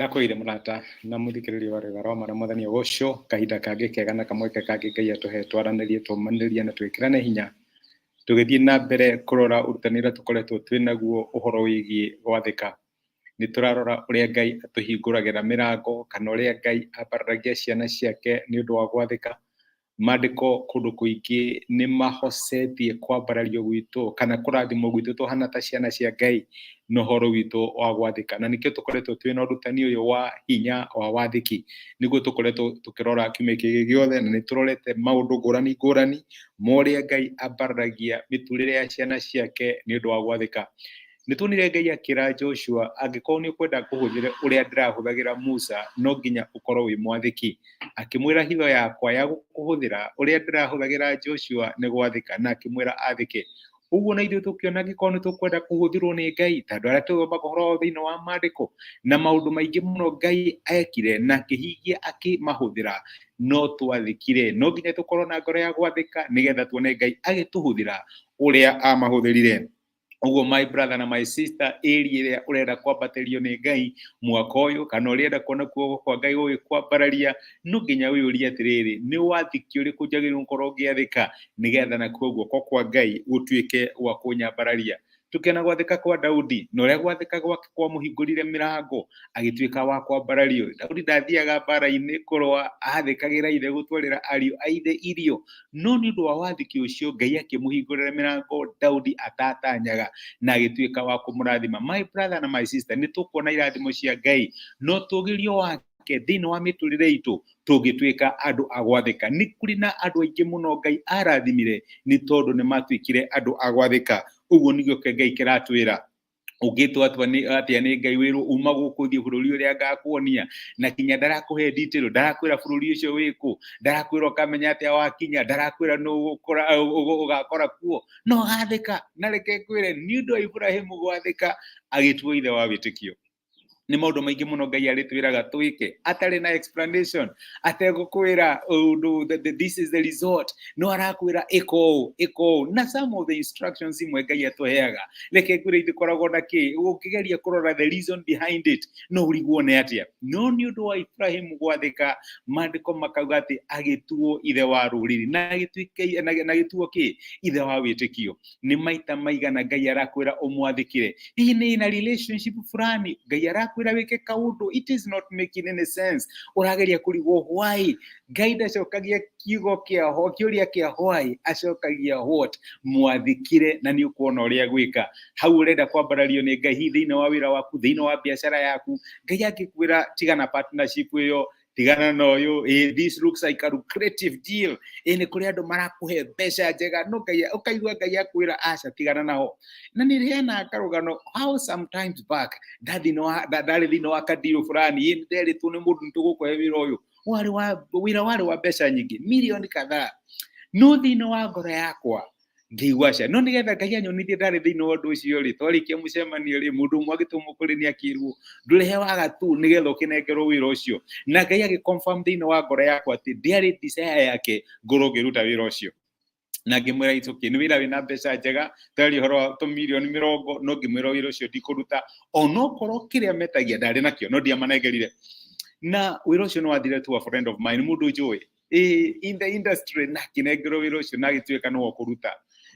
Ndakũire mũrata na mũthikĩrĩria wa Rwĩga rwa Mwana, Mwathani agocwo. Kahinda kangĩ kega na kamweke kangĩ Ngai atũhe twaranĩrie, tũmanĩrie na twĩkĩrane hinya tũgĩthiĩ na mbere kũrora ũrutani ũrĩa tũkoretwo twĩ naguo ũhoro wĩgiĩ gwathĩka. Nĩ tũrarora ũrĩa Ngai atũhingũragĩra mĩrango kana ũrĩa Ngai ambararagia ciana ciake nĩ ũndũ wa gwathĩka. Maandĩko kũndũ kũingĩ nĩ mahocetie kwambarario gwitũ kana kũrathimwo gwitũ tũhana ta ciana cia Ngai na ũhoro witũ wa gwathĩka, na nĩkĩo tũkoretwo twĩna ũrutani ũyũ wa hinya wa wathĩki, nĩguo tũkoretwo tũkĩrora kiumia gĩkĩ gĩothe, na nĩ tũrorete maũndũ ngũrani ngũrani ma ũrĩa Ngai ambararagia mĩtũrĩre ya ciana ciake nĩ ũndũ wa gwathĩka. Nĩ tuonire Ngai akĩra Joshua, angĩkorwo nĩ ũkwenda ngũhũthĩre ũrĩa ndĩrahũthagĩra Musa, no nginya ũkorwo wĩ mwathĩki. Akĩmwĩra hitho yakwa ya gũkũhũthĩra ũrĩa ndĩrahũthagĩra Joshua nĩ gwathĩka, na akĩmwĩra athĩke. Ũguo na ithuĩ tũkĩona angĩkorwo nĩ tũkwenda kũhũthĩrwo nĩ Ngai, ta andũ arĩa tũthomaga ũhoro wao thĩinĩ wa maandĩko, na maũndũ maingĩ mũno Ngai ekire na akĩhingia akĩmahũthĩra, no twathĩkire. No nginya tũkorwo na ngoro ya gwathĩka nĩgetha tuone Ngai agĩtũhũthĩra ũrĩa amahũthĩrire. Ũguo my brother na my sister, ĩri ĩrĩa ũrenda kwambatĩrio nĩ Ngai mwaka ũyũ, kana ũrenda kuona guoko kwa Ngai gũgĩkwambararia, no nginya wĩyũrie atĩrĩrĩ, nĩ wathĩki ũrĩkũ njagĩrĩirwo gũkorwo ngĩathĩka nĩgetha nakuo guoko kwa Ngai gũtuĩke gwa kũnyambararia. Tũkĩona gwathĩka kwa Daudi na ũrĩa gwathĩka gwake kwamũhingũrire mĩrango agĩtuĩka wa kwambarario. Daudi ndathiaga mbara-inĩ kũrũa, athĩkagĩra ithe gũtwarĩra ariũ a ithe irio, no nĩ ũndũ wa wathĩki ũcio Ngai akĩmũhingũrĩra mĩrango Daudi atatanyaga na agĩtuĩka wa kũmũrathima. My brother na my sister, nĩ tũkuona irathimo cia Ngai no tũgĩrio wake thĩinĩ wa mĩtũrĩre itũ tũngĩtuĩka andũ a gwathĩka. Nĩ kũrĩ na andũ aingĩ mũno Ngai arathimire nĩ tondũ nĩ matuĩkire andũ a gwathĩka. Ũguo nĩguo Ngai kĩratwĩra. Ũngĩtwo atĩa nĩ atĩa nĩ Ngai wĩrwo uma gũkũ ũthiĩ bũrũri ũrĩa ngakuonia, na kinya ndarakũhe detail, ndarakwĩra bũrũri ũcio wĩkũ, ndarakwĩra ũkamenya atĩa wakinya, ndarakwĩra nũ ũgakora kuo, no gathĩka. Na reke ngwĩre, nĩ ũndũ wa Iburahĩmu gwathĩka agĩtuo ithe wa wĩtĩkio. Nĩ maũndũ maingĩ mũno Ngai arĩtwĩraga twĩke atarĩ na explanation, ategũkwĩra ũndũ this is the result, no arakwĩra ĩka ũũ, ĩka ũũ. Na some of the instructions imwe Ngai atũheaga, reke ngwĩre, itikoragwo na kĩ ũkĩgeria kũrora the reason behind it, no ũrigwo nĩ atĩa. No nĩ ũndũ wa Ibrahim gwathĩka, maandĩko makauga atĩ agĩtuo ithe wa rũrĩrĩ na agĩtuĩka na agĩtuo kĩ ithe wa wĩtĩkio. Nĩ maita maigana Ngai arakwĩra ũmwathĩkĩre? Hihi nĩ na relationship fulani Ngai arakwĩra wĩke kaũndũ, it is not making any sense, ũrageria kũrigwo why. Ngai ndacokagia kiugo kĩa ho kĩũria kĩa why, acokagia what. Mwathĩkĩre na nĩ ũkuona ũrĩa gwĩka. Hau ũrenda kwambarario nĩ Ngai, hihi thĩinĩ wa wĩra waku, thĩinĩ wa biacara yaku, Ngai angĩkwĩra tigana partnership ĩyo, tigana na ũyũ, this looks like a lucrative deal, nĩ kũrĩ andũ marakũhe mbeca njega, no Ngai ũkaigua Ngai akwĩra aca, tigana naho. Na nĩ rĩheanaga karũgano how sometimes back ndarĩ thĩinĩ wa kadeal fulani, nderĩtwo nĩ mũndũ nĩ tũgũkũhe wĩra ũyũ, warĩ wa wĩra warĩ wa mbeca nyingĩ, mirioni kadhaa, no thĩinĩ wa ngoro yakwa ngĩigua aca. No nĩgetha Ngai anyonithie ndarĩ thĩinĩ wa ũndũ ũcio rĩ, twarĩkia mũcemanio rĩ, mũndũ ũmwe agĩtũmwo kũrĩ nĩ akĩrwo ndũrehe waga tu nĩgetha ũkĩnengerwo wĩra ũcio, na Ngai agĩconfirm thĩinĩ wa ngoro yakwa atĩ ndĩarĩ desire yake ngorwo ngĩruta wĩra ũcio. Na ngĩmwĩra it's okay, nĩ wĩra wĩna mbeca njega, twaria ũhoro wa tũmirioni mĩrongo, no ngĩmwĩra wĩra ũcio ndikũruta, onokorwo kĩrĩa metagia ndarĩ nakĩo, no ndiamanengerire. Na wĩra ũcio nĩ wathire to a friend of mine, mũndũ njũĩ in the industry, na akĩnengerwo wĩra ũcio na agĩtuĩka nĩwe ũkũruta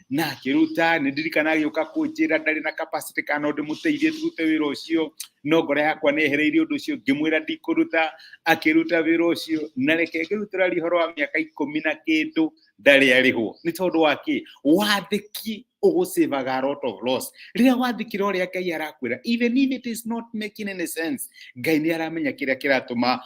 na akĩruta. Nĩ ndirikana agĩũka kũnjĩra ndarĩ na capacity kana no ndĩmũteithie tũrute wĩra ũcio, no ngoro yakwa nĩ yehereirie ũndũ ũcio, ngĩmwĩra ndikũruta. Akĩruta wĩra ũcio, na reke ngĩrutĩra ũhoro wa mĩaka 10 na kĩndũ ndarĩ arĩhwo. Nĩ tondũ wa kĩ? Wathĩki ũgũsavaga a lot of loss. Rĩrĩa wathĩkĩra ũrĩa Ngai arakwĩra, even if it is not making any sense, Ngai nĩ aramenya kĩrĩa kĩratũma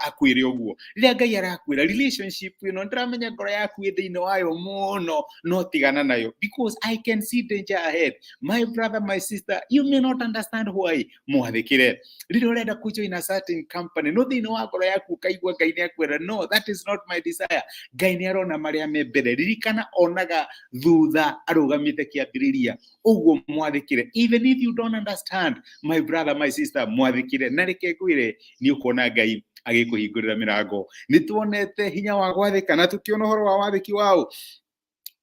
akwĩre ũguo. Rĩrĩa Ngai arakwĩra relationship ĩno, ndĩramenya ngoro yaku ĩ thĩinĩ wayo mũno, no tigana nayo because I can see danger ahead. My brother, my sister, you may not understand why. Mwathĩkĩre. Rĩrĩa ũrenda kũ join a certain company, no thĩinĩ wa ngoro yaku ũkaigua Ngai nĩ akwĩra no, that is not my desire, Ngai nĩ arona marĩa me mbere. Ririkana, onaga thutha arũgamĩte kĩambĩrĩria. Ũguo mwathĩkĩre even if you don't understand. My brother, my sister, mwathĩkĩre, na reke ngwĩre, nĩ ũkuona Ngai agĩkũhingũrĩra mĩrango. Nĩ tuonete hinya wa gwathĩka na tũkĩona ũhoro wa wathĩki wao.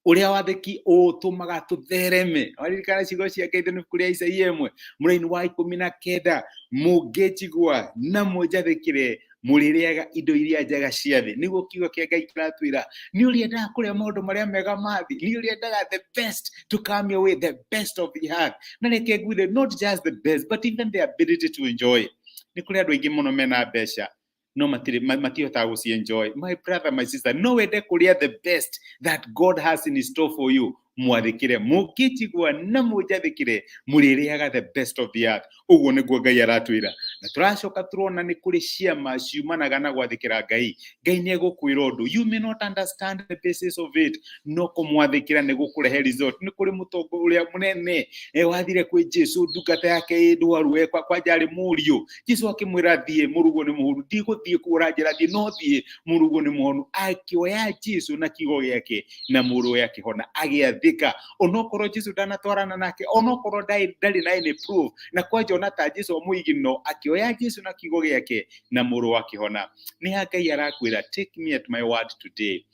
Ũrĩa wathĩki ũtũmaga tũthereme. Waririkana ciugo cia Ngai thĩinĩ ibuku rĩa Isaia 1 mũraini wa 19, mũngĩnjigua na mũnjathĩkĩre mũrĩrĩaga indo iria njega cia thĩ. Nĩguo kiugo kĩa Ngai kĩratwĩra, nĩ ũrĩa endaga kũrĩa maũndũ marĩa mega ma thĩ, nĩ ũrĩa endaga the best to come your way, the best of the earth. Na reke ngwĩre, not just the best but even the ability to enjoy. Nĩ kũrĩ andũ aingĩ mũno mena mbeca no matirĩ matihotaga gũci enjoy. My brother, my sister, no wende kũrĩa the best that God has in store for you, mwathĩkĩre. Mũngĩnjigua na mũnjathĩkĩre, mũrĩrĩaga the best of the earth. Ũguo nĩguo Ngai aratwĩra. Na tũracoka tũrona nĩ kũrĩ ciama ciumanaga na gwathĩkĩra Ngai. Ngai nĩ egũkwĩra ũndũ, you may not understand the basis of it, no kũmwathĩkĩra nĩ gũkũrehe result. Nĩ kũrĩ mũtongo ũrĩa mũnene wathire kwĩ Jesu, ndungata yake ĩ ndwaru, kwanja arĩ mũriũ. Jesu akĩmwĩra, thiĩ, mũrugo nĩ mũhonu. Ndigũthiĩ kuo ũranjĩra thiĩ, no thiĩ, mũrugo nĩ mũhonu. Akĩoya Jesu na kiugo gĩake na mũrũwe akĩhona, agĩathĩka onokorwo Jesu ndanatwarana nake, onokorwo ndarĩ na any proof, na kwanja ona ta Jesu amũigino, akĩoya Jesu na kiugo gĩake na mũrũ akĩhona. Nĩ ha Ngai arakwĩra, take me at my word today.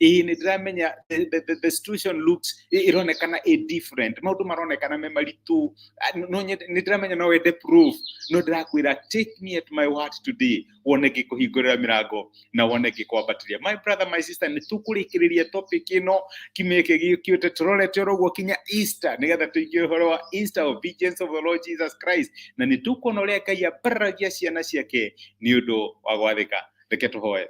Ĩĩ, nĩ ndĩramenya the situation looks, ĩronekana ĩ different, maũndũ maronekana me maritũ. No nĩ ndĩramenya no wende proof, no ndĩrakwĩra, take me at my word today, wone ngĩkũhingũrĩra mĩrango na wone ngĩkwambatĩria. My brother, my sister, nĩ tũkũrĩkĩrĩria topic ĩno kiumia gĩkĩ gĩũkĩte, tũrorete oro ũguo kinya Easter, nĩgetha tũingĩ ũhoro wa Easter, obedience of the Lord Jesus Christ, na nĩ tũkuona ũrĩa Ngai ambararagia ciana ciake nĩ ũndũ wa gwathĩka. Reke tũhoe.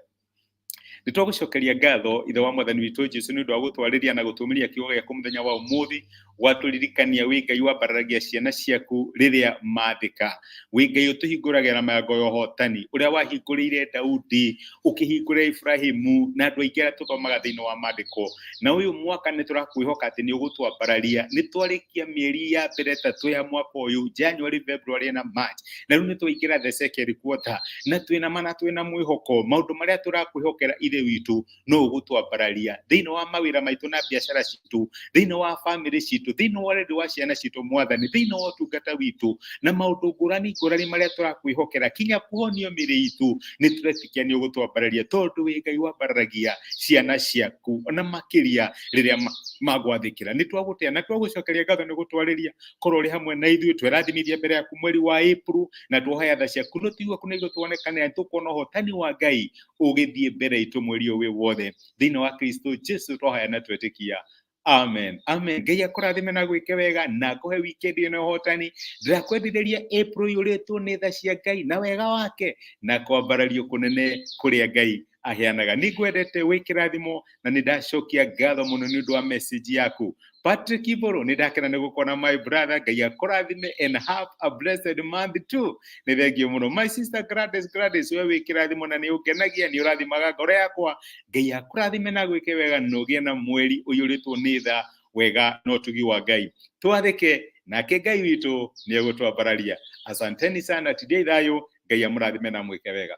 Nĩ twagũcokeria ngatho, Ithe wa Mwathani witũ Jesu, nĩ ũndũ wa gũtwarĩria na gũtũmĩria kiugo gĩaku mũthenya wa ũmũthĩ, watũririkania wĩ Ngai wambararagia ciana ciaku rĩrĩa mathĩka, wĩ Ngai ũtũhingũragĩra mĩrango ya ũhotani, ũrĩa wahingũrĩire Daudi, ũkĩhingũrĩra Ibrahimu na andũ aingĩ arĩa tũthomaga thĩinĩ wa maandĩko. Na ũyũ mwaka nĩ tũrakwĩhoka atĩ nĩ ũgũtwambararia. Nĩ twarĩkia mĩeri ya mbere 3 ya mwaka ũyũ, January, February na March, na rĩu nĩ twaingĩra the second quarter, na twĩna mana, twĩna mwĩhoko maũndũ marĩa tũrakwĩhokera, Ithe witũ, no ũgũtwambararia thĩinĩ wa mawĩra maitũ na biacara citũ, thĩinĩ wa famĩlĩ citũ, thĩinĩ wa ũreri wa ciana citũ, Mwathani, thĩinĩ wa ũtungata witũ na maũndũ ngũrani ngũrani marĩa tũrakwĩhokera, kinya kũhonio mĩrĩ itũ. Nĩ tũretĩkia nĩ ũgũtwambararia, tondũ wĩ Ngai wambararagia ciana ciaku ona makĩria rĩrĩa magwathĩkĩra. Nĩ twagũtĩa na twagũcokeria ngatho nĩ gũtwarĩria korwo ũrĩ hamwe na ithuĩ. Twerathimithia mbere yaku mweri wa April na twohaya tha ciaku no tiguo nĩguo tuonekane, tũkuona ũhotani wa Ngai ũgĩthiĩ mbere itũ mweri ũyũ wĩ wothe. Thĩinĩ wa Kristo Jesu twahoya na twetĩkia, amen, amen. Ngai akũrathime na gwĩke wega na akũhe weekend ĩno ũhotani. Ndĩrakwendithĩria April ĩyũrĩtwo nĩ tha cia Ngai na wega wake na kwambarario kũnene kũrĩa Ngai aheanaga. Nĩ ngwendete, wĩ kĩrathimo, na nĩ ndacokia ngatho mũno nĩ ũndũ wa message yaku. Patrick Iboro, nĩ ndakena nĩ gũkuona, my brother. Ngai akũrathime and have a blessed month too. Nĩ thengio mũno. My sister Gladys, Gladys, we wĩ kĩrathimo na nĩ ũngenagia, nĩ ũrathimaga ngoro yakwa. Ngai akũrathime na gwĩke wega na ũgĩe na mweri ũiyũrĩtwo nĩ tha, wega na ũtugi wa Ngai. Twathĩke, nake Ngai witũ nĩ egũtwambararia. Asanteni sana, tindai thayũ. Ngai amũrathime na mwĩke wega.